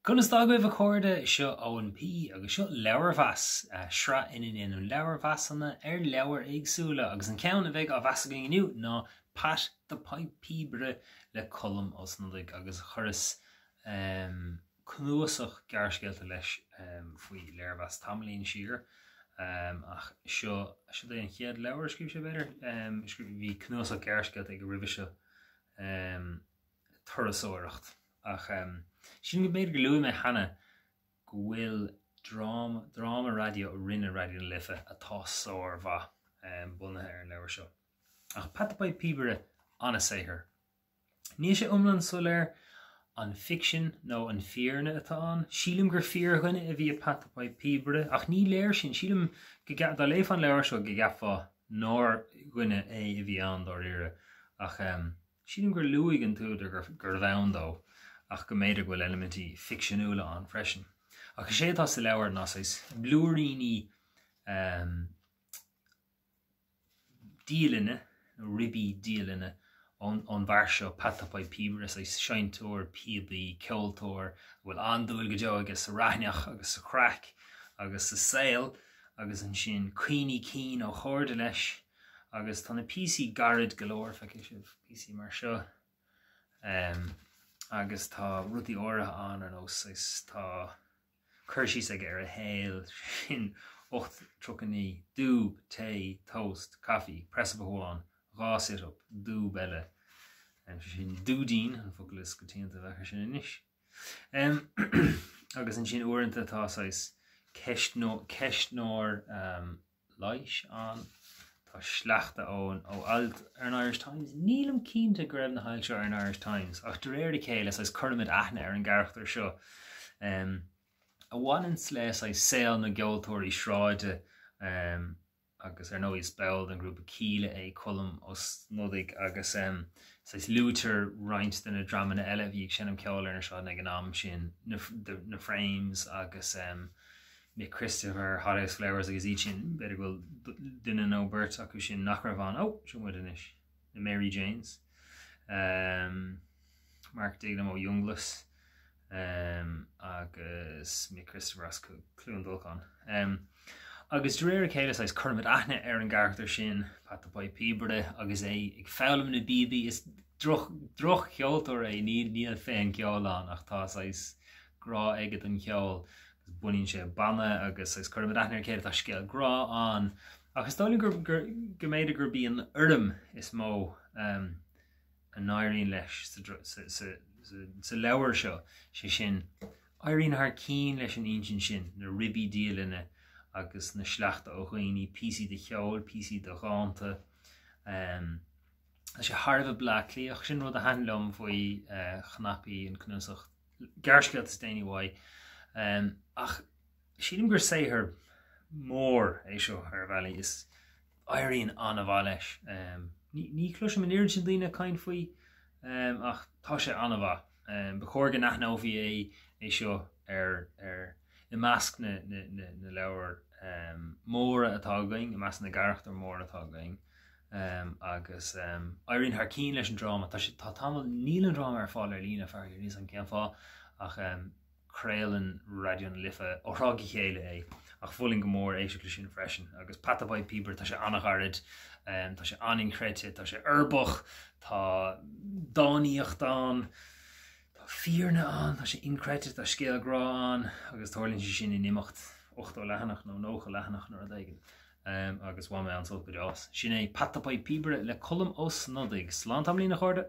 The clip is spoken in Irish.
Conas tá agaibh a chairde? Seo Eoin P agus seo Leabharmheas, sraith ina ndéanaim leabharmheasanna ar leabhair éagsúla agus an ceann a bheidh á mheas againn inniu ná Pat the Pipe Píobaire le Colm Ó Snodaigh agus chuireas cnuasach gearrscéalta leis faoi léirmheas tamaillín siar ach seo, seo é an chéad leabhar a scríobh sé b'fhéidir? Bhí cnuasach gearrscéalta aige roimhe seo. turasóireacht. Ach sílim go mb'fhéidir gur luaigh mé cheana go bhfuil dráma, dráma raidió a rinne Raidió na Life atá sármhaith, bunaithe ar an leabhar seo. Ach Pat the Pipe Píobaire, an-saothar. Níl sé iomlán soiléir an ficsean nó an fírinne atá ann. Sílim gur fíordhuine a bhí i Pat the Pipe Píobaire, ach ní léir sin. Sílim go gceap, dá léifeá an leabhar seo go gceapfá nár dhuine é a bhí ann dáiríre. Ach. Sílim gur luaigh an t-údar gurbh ann dó, ach go mb'fhéidir go bhfuil eilimintí ficseanúla ann freisin. Ach is é atá sa leabhar ná saghas blúiríní dialainne, nó ribí dialainne, ón bhfear seo, Pat the Pipe Píobaire, saghas seinnteoir píobaí, ceoltóir, a bhfuil an-dúil go deo aige sa raithneach agus sa chraic agus sa saol, agus ansin cuimhní cinn ó chairde leis, Agus tá na píosaí gairid go leor, feicfidh sibh píosaí mar seo. Agus tá rudaí áirithe ann ar nós saghas tá cur síos aige ar a shaol sin 8:39, dúb, tae, toast, caife, press up amháin, dhá sit up, dúb eile. Sin dúidín an focal is coitianta a bheadh air sin anois. Agus ansin uaireanta tá saghas ceistneoir leighis ann. Tá sleachta ón ó ailt ar an Irish Times. Nílim cinnte go raibh na hailt seo ar an Irish Times ach de réir a chéile saghas cuirimid aithne ar an gcarachtar seo a bhaineanns le saghas saol na gceoltóirí sráide agus ar ndóigh is ball den ghrúpa Kíla é Colm Ó Snodaigh agus saghas luaitear roinnt de na dreamanna eile a bhí ag seinm ceoil ar na sráideanna ag an am sin, na Frames agus Mick Christopher, Hothouse Flowers agus iad sin, b'fhéidir go bhfuil duine nó beirt acu sin nach raibh ann. Ó, seo muid anois. Na Mary Janes. Um, Mark Dignam ó Junglas um, agus Mick Christopher as Cluain Dolcáin. Um, agus de réir a chéile saghas cuirimid aithne ar an gcarachtar sin, Pat the Pipe Píobaire, agus é ag foghlaim na bpíobaí. Is droch, droch-cheoltóir é, níl, níl fonn ceoil ann ach tá saghas grá aige don cheol agus bunaíonn sé banna agus saghas cuirimid aithne ar a chéile, tá scéal grá ann ach is dóigh liom gur, gur, go mb'fhéidir gurb í an fhoirm is mó um, a n-éiríonn leis sa, sa, sa, sa, sa leabhar seo, sé sin, éiríonn thar cinn leis an insint sin, na ribí dialainne agus na sleachta ó dhaoine, píosaí de cheol, píosaí de dhánta. Um, Tá sé thar a bheith Bleá Cliathach, sin rud a thaitin liom faoi uh, Chnaipí an cnuasach gearrscéalta is déanaí uaidh. Ach sílim gur saothar mór é seo ar bhealaí is éiríonn an-mhaith leis. Ní chloisim an oiread sin daoine ag caint faoi ach tá sé an-mhaith. Ba chóir go n-aithneofaí é é seo ar ar i measc na na na leabhar móra atá againn, i measc na gcarachtar móra atá againn. agus éiríonn thar cinn leis an dráma. Tá sé, tá tamall, níl an dráma ar fáil ar líne, faraor, níl 's agam cén fáth, ach craolann Raidió na Life ó thráth go chéile é, ach mholfainn go mór éisteacht leis sin freisin. Agus Pat the Pipe Píobaire, tá sé an-ghairid, tá sé an-inchreidte, tá sé uirbeach, tá dánaíocht ann, tá fírinne ann, tá sé inchreidte, tá scéal grá ann, agus tarlaíonn sé sin in imeacht 80 leathanach nó 90 leathanach nó rud éigin. Agus bhain mé an-sult go deo as. Sin é Pat the Pipe Píobaire le Colm Ó Snodaigh. Slán tamaillín a chairde!